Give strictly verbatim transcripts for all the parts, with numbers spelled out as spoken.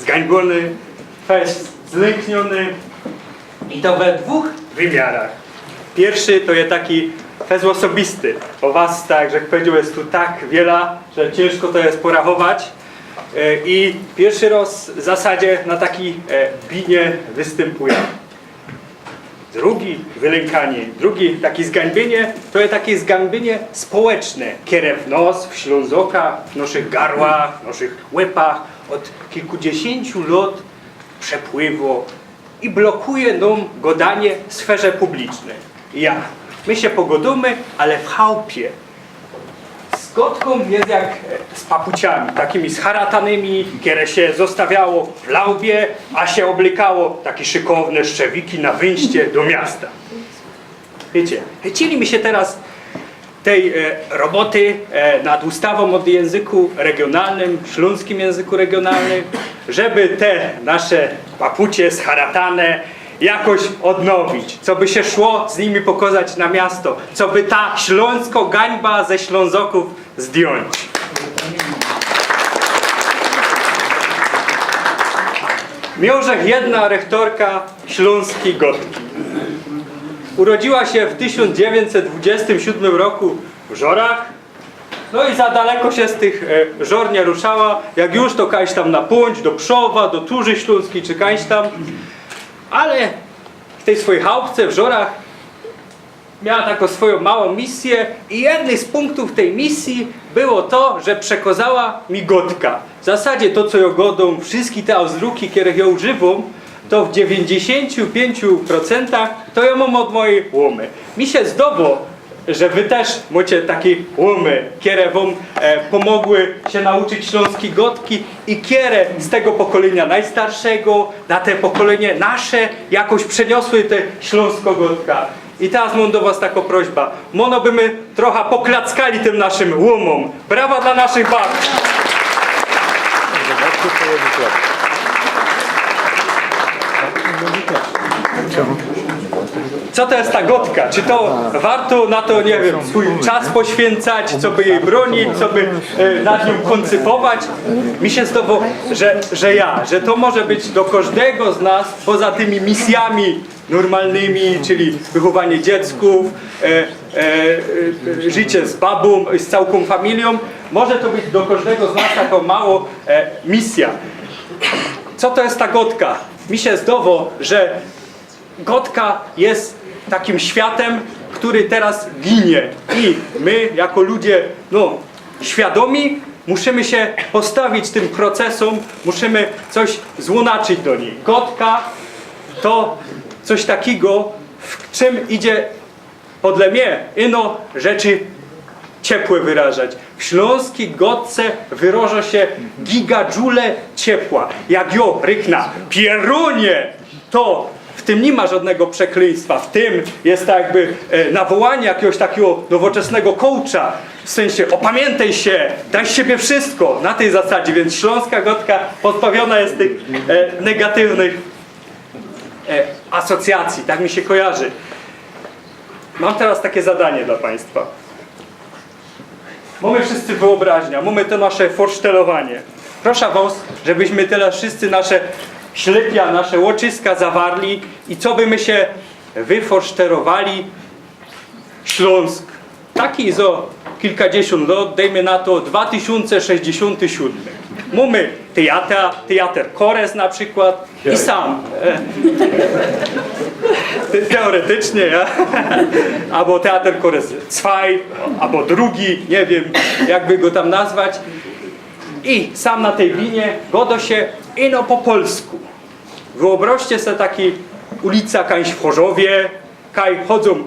gańbiōny, fest zlynkniōny i to we dwōch wymiarach. Piyrszy to je taki fest ôsobisty, bo was, tak jak powiedzioł, je tu tak wiela, że ciynżko to je porachować. E, I piyrszy roz w zasadzie na takij, e, binie wystympujã. Drugi wylynkanie, drugi taki zgańbienie, to je takie zgańbienie społeczne, kere w nos, w Ślōnzokach, w noszych garłach, w noszych łepach ôd kilkudziesiyńciu lŏt przepływo i blokuje nōm gŏdanie w sferze publicznyj. Ja, my sie pogŏdōmy, ale w chałpie. Z gŏdkōm je jak, e, z papuciami, takimi scharatanymi, kere sie zostawiało w laubie, a sie ôblykało takie szykowne szczewiki na wyjście do miasta. Wiycie, chycili my sie teroz tyj, e, roboty, e, nad ustawōm ô jynzyku regiōnalnym, ślōnskim jynzyku regiōnalnym, żeby te nasze papucie scharatane jakoś ôdnowić, coby sie szło z nimi pokŏzać na miasto, coby ta ślōnsko gańba ze Ślōnzokōw zdjōńć. Miorzech jedna rechtorka ślōnskij gŏdki. Urodziyła sie w tysiōnc dziewiyńćset dwudziestym siōdmym roku w Żorach. No i za daleko sie z tych, e, Żor niy ruszała. Jak już, to kaś tam na pōńć, do Przowa, do Turzy Ślōnskij, czy kaś tam. Ale w tyj swojij chałpce w Żorach miała takõ swojõ małõ misjõ i jednym z pōnktōw tyj misje było to, że przekŏzała mi gŏdka. W zasadzie to, co jŏ gŏdōm, wszyjske te ôzdruki, kerych jŏ używōm, to w dziewiyńćdziesiyńciu piyńciu procentach to jŏ mōm ôd mojij łomy. Mi sie zdŏwŏ, że wy tyż mŏcie takie łomy, kere wōm, e, pōmogły sie nauczyć ślōnskij gŏdki i kere z tego pokolynia nojstarszego na te pokolynie nasze jakoś przeniosły te ślōnskŏ gŏdka. I teroz mōm do was takõ prośba. Mōno by my trocha poklackali tym naszym łōmōm. Brawa dlŏ naszych bab. Co to je ta gŏdka? Czy to warto na to, niy wiym, swōj czas poświyncać, coby jij brōnić, coby, e, nad niōm kōncypować? Mi sie zdŏwŏ, że, że ja, że to może być do kożdego z nas, poza tymi misjami normalnymi, czyli wychowanie dzieckōw, e, e, e, życie z babōm, z cołkōm familijōm. Może to być do kożdego z nas takŏ małŏ, e, misjŏ. Co to je ta gŏdka? Mi sie zdŏwŏ, że gŏdka je takim światym, kery teroz ginie. I my, jako ludzie, no, świadōmi, musimy sie postawić tym procesōm, musimy coś złōnaczyć do nij. Gŏdka to coś takigo, w czym idzie, podle mie, ino rzeczy ciepłe wyrażać. W ślōnskij gŏdce wyrażŏ sie gigadżule ciepła. Jak jŏ rykna pierōnie, to w tym niy ma żŏdnego przeklyństwa, w tym je tak jakby, e, nawołanie jakigoś takigo nowoczesnego coacha, w sensie: „Opamiyntej sie, dej z siebie wszystko”, na tyj zasadzie, wiync ślōnskŏ gŏdka pozbawiyna je tych, e, negatywnych, e, asocjacyj, tak mi sie kojarzy. Mōm teroz takie zadanie dlŏ państwa. Mōmy wszyscy wyobraźnia, mōmy to nasze forsztelowanie. Proszã wŏs, żebyśmy teroz wszyscy nasze ślepia, nasze ôczyska zawarli i coby my sie wyforszterowali Ślōnsk. Taki zo kilkadziesiōnt lŏt, dejmy na to dwa tysiōnce sześćdziesiōnty siōdmy. Mōmy tyjatra, tyjater Kores na przikłŏd, I sam, e, te-, teoretycznie, ja. Abo teater Kores Zwei, abo drugi, niy wiym, jakby go tam nazwać. I sam na tyj binie gŏdŏ sie ino po polsku. Wyobrŏżcie se taki ulica kaś w Chorzowie, kaj chodzōm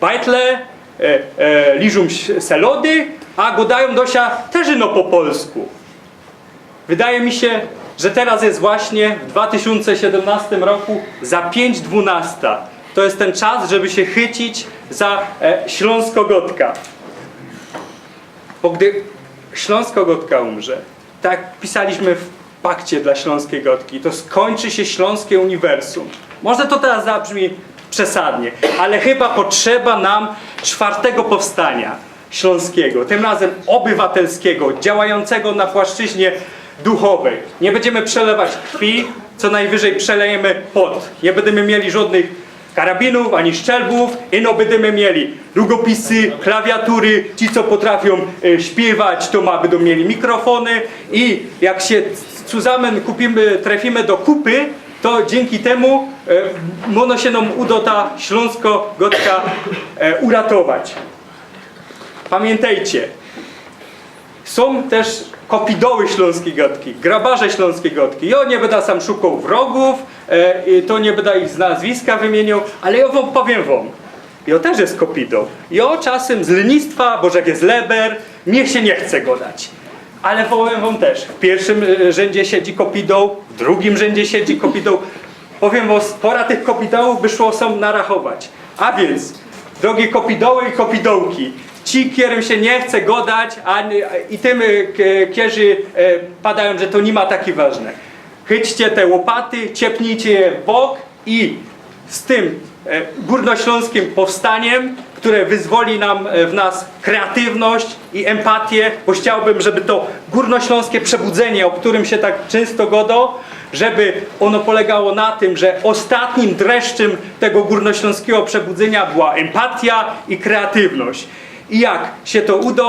bajtle, e, e, liżōm s-, se lody, a gŏdajōm do sia tyż ino po polsku. Wydaje mi sie, że teroz je właśnie w dwa tysiōnce siedymnŏstym roku za piyńć dwanŏsta. To je tyn czas, żeby sie chycić za, e, ślōnskŏ gŏdka. Bo gdy ślōnskŏ gŏdka umrze, tak jak pisaliśmy w pakcie dlŏ ślōnskij gŏdki, to skōńczy sie ślōnske uniwersum. Może to teroz zabrzmi przesadnie, ale chyba potrzeba nōm czwŏrtego powstaniŏ ślōnskigo, tym razym ôbywatelskigo, działajōncego na płaszczyźnie duchowej. Nie będziemy przelewać krwi, co najwyżej przelejemy pot. Nie będziemy mieli żadnych karabinów ani szczelbów, ino będziemy mieli długopisy, klawiatury, ci co potrafią e, śpiewać, to ma, będą mieli mikrofony i jak się zusammen kupimy, trefimy do kupy, to dzięki temu e, mono się nam uda ta śląsko godka e, uratować. Pamiętajcie, są też kopidoły śląskiej godki, grabarze śląskiej godki. Ja nie będę sam szukał wrogów, e, i to nie będę ich z nazwiska wymieniał, ale ja wam powiem wam. Ja też jest kopidą. Ja czasem z lenistwa, bo jak jest leber, mnie się nie chce godać. Ale powiem wam też, w pierwszym e, rzędzie siedzi kopidą, w drugim rzędzie siedzi kopidą. Powiem wam, spora tych kopidołów by szło sam narachować. A więc, drogie kopidoły i kopidołki, ci, którym się nie chce godać, a, i tym, e, k- kierzy e, padają, że to nie ma taki ważne. Chyćcie te łopaty, ciepnijcie je w bok i z tym e, górnośląskim powstaniem, które wyzwoli nam e, w nas kreatywność i empatię, bo chciałbym, żeby to górnośląskie przebudzenie, o którym się tak często godo, żeby ono polegało na tym, że ostatnim dreszczym tego górnośląskiego przebudzenia była empatia i kreatywność. I jak się to uda,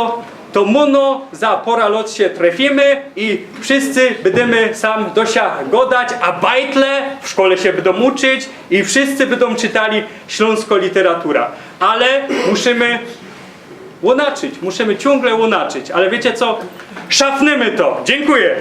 to mono za pora lot się trefimy i wszyscy będziemy sam do siebie godać, a bajtle w szkole się będą uczyć i wszyscy będą czytali śląską literaturę. Ale musimy łączyć, musimy ciągle łączyć. Ale wiecie co? Szafnymy to. Dziękuję.